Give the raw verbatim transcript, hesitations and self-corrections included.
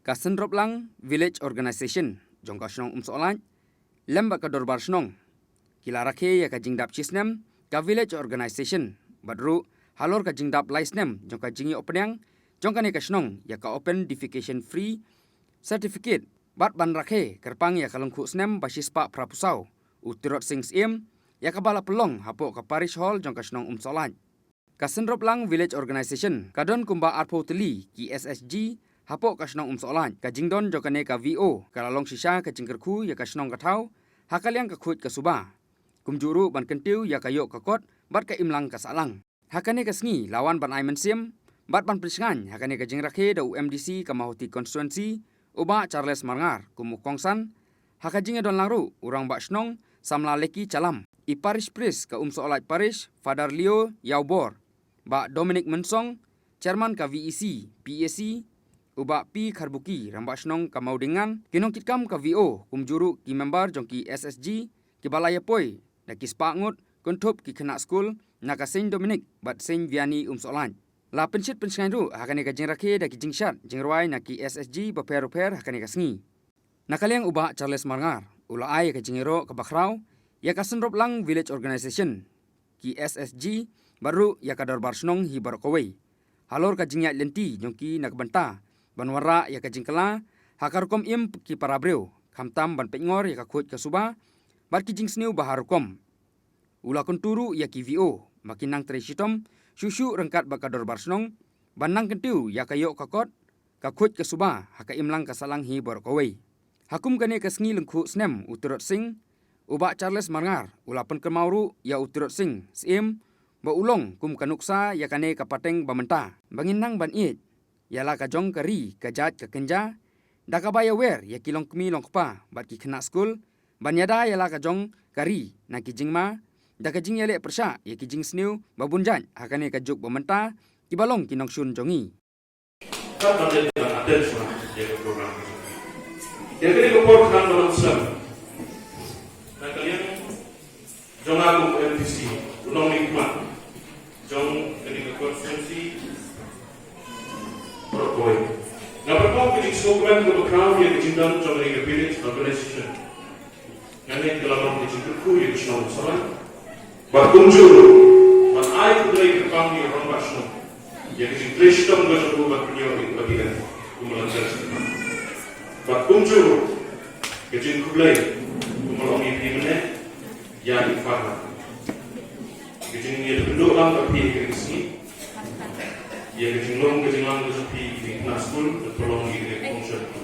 Ka Synroplang Village Organisation jong ka shnong Umsohlait lem bad ka Dorbar Shnong ki la rakhe ïa ka jingdap shisnem ka Village Organisation, bad ruh halor ka jingdap lai snem jong ka jingïoh pdiang jong kane ka shnong ïa ka Open Defecation Free Certificate, bad ban rakhe kyrpang ïa ka lyngkhuh snem ba shispah phraphew u Tirot Sing Syiem, ïa kaba la pynlong hapoh ka Parish Hall jong ka shnong Umsohlait. Ka Synroplang Village Organisation ka don kumba arphew tylli ki S H G hapoh ka shnong Umsohlait. Ka jingdon jong kane ka V O ka la long shisha ka jingkyrkhu ïa ka shnong ka thaw ha ka liang ka khuid ka suba, kumjuh ruh ban kyntiew ïa ka ïoh ka kot bad ka imlang ka sahlang. Ha kane ka sngi la wan ban ai mynsiem bad ban pynshngaiñ ha kane ka jingrakhe da u M D C ka Mawhati Constituency, u Bah Charles Marngar, kum u kongsan. Ha ka jingïadon lang ruh u Rangbah Shnong Samla Leki Chalam, i Parish Priest ka Umsohlait Parish, Father Leo Ïawbor, Bah Dominic Mynsong, Chairman ka V E C P A C, u Bah P Kharbuki, Rangbah Shnong ka Mawdyngan, ki nongkitkam ka V O, kumjuh ruh ki member jong ki S H G kiba la ïapoi da ki spah ngut, kynthup ki khynnah skul na ka Saint Dominic bad Saint Vianney Umsohlait. La pynshit pynshngaiñ ruh ha kane ka jingrakhe da ki jingshad jingrwai na ki S H G bapher bapher ha kane ka sngi. Na ka liang u Bah Charles Marngar u la ai ïa ka jingïaroh kaba khraw ïa ka Synroplang Village Organisation, ki S H G, bad ruh ïa ka Dorbar Shnong hi baroh kawei halor ka jingïaid lynti jong ki na ka bynta ban wanrah ïa ka jingkylla ha ka rukom im ki para briew, khamtam ban peitngor ïa ka khuid ka suba bad ki jingsniew ba har rukom. U la kyntu ruh ïa ki V O ba kin nang trei shitom shuh shuh ryngkat bad ka Dorbar Shnong ban nang kyntiew ïa ka ïoh ka kot ka khuid ka suba ha ka imlang ka sahlang hi baroh kawei. Ha kum kane ka sngi lyngkhuh snem u Tirot Sing, u Bah Charles Marngar u la pynkynmaw ruh ïa u Tirot Sing Syiem ba u long kum ka nuksa ïa kane ka pateng ba mynta, ba ngin nang ban ïeit ïa la ka jong ka ri ka jait ka kynja da kaba ïawer ïa ki longkmie longkpa bad ki khynnah skul ban ïada ïa la ka jong ka ri na ki jingma da ka jingïaleh pyrshah ïa ki jingsniew ba bun jait ha kane ka juk ba mynta kiba long ki nongshun jong ngi. Kat ban dei ban attend shwa ïa ka program. Ïa kane ka por khnang ba long slem. Na ka liang jong nga kum u M D C, u nongmihkhmat jong kane ka constituency, baroh kawei, nga pynpaw ka jingsngewkmen kaba khraw ïa ka jingdon jong kane ka village organisation. Ngan ïa ka lamang ka jingkyrkhu ïa ka shnong Umsohlait. Bad kumjuh ruh ban ai khublei kyrpang ïa u rangbah shnong ïa ka jingtrei shitom ka jong u ban pynïoh ïa ka P D F kum u la jan shisha. Bad kumjuh ruh ka jingkhublei kum u la ong ïa phi mynne ïa i Farhan. Ka jingïakynduh lang ka phi ïa ka sngi, ïa ka jinglong ka jinglang ka jong phi ïa ka skul, ka pynlong ïa ka function.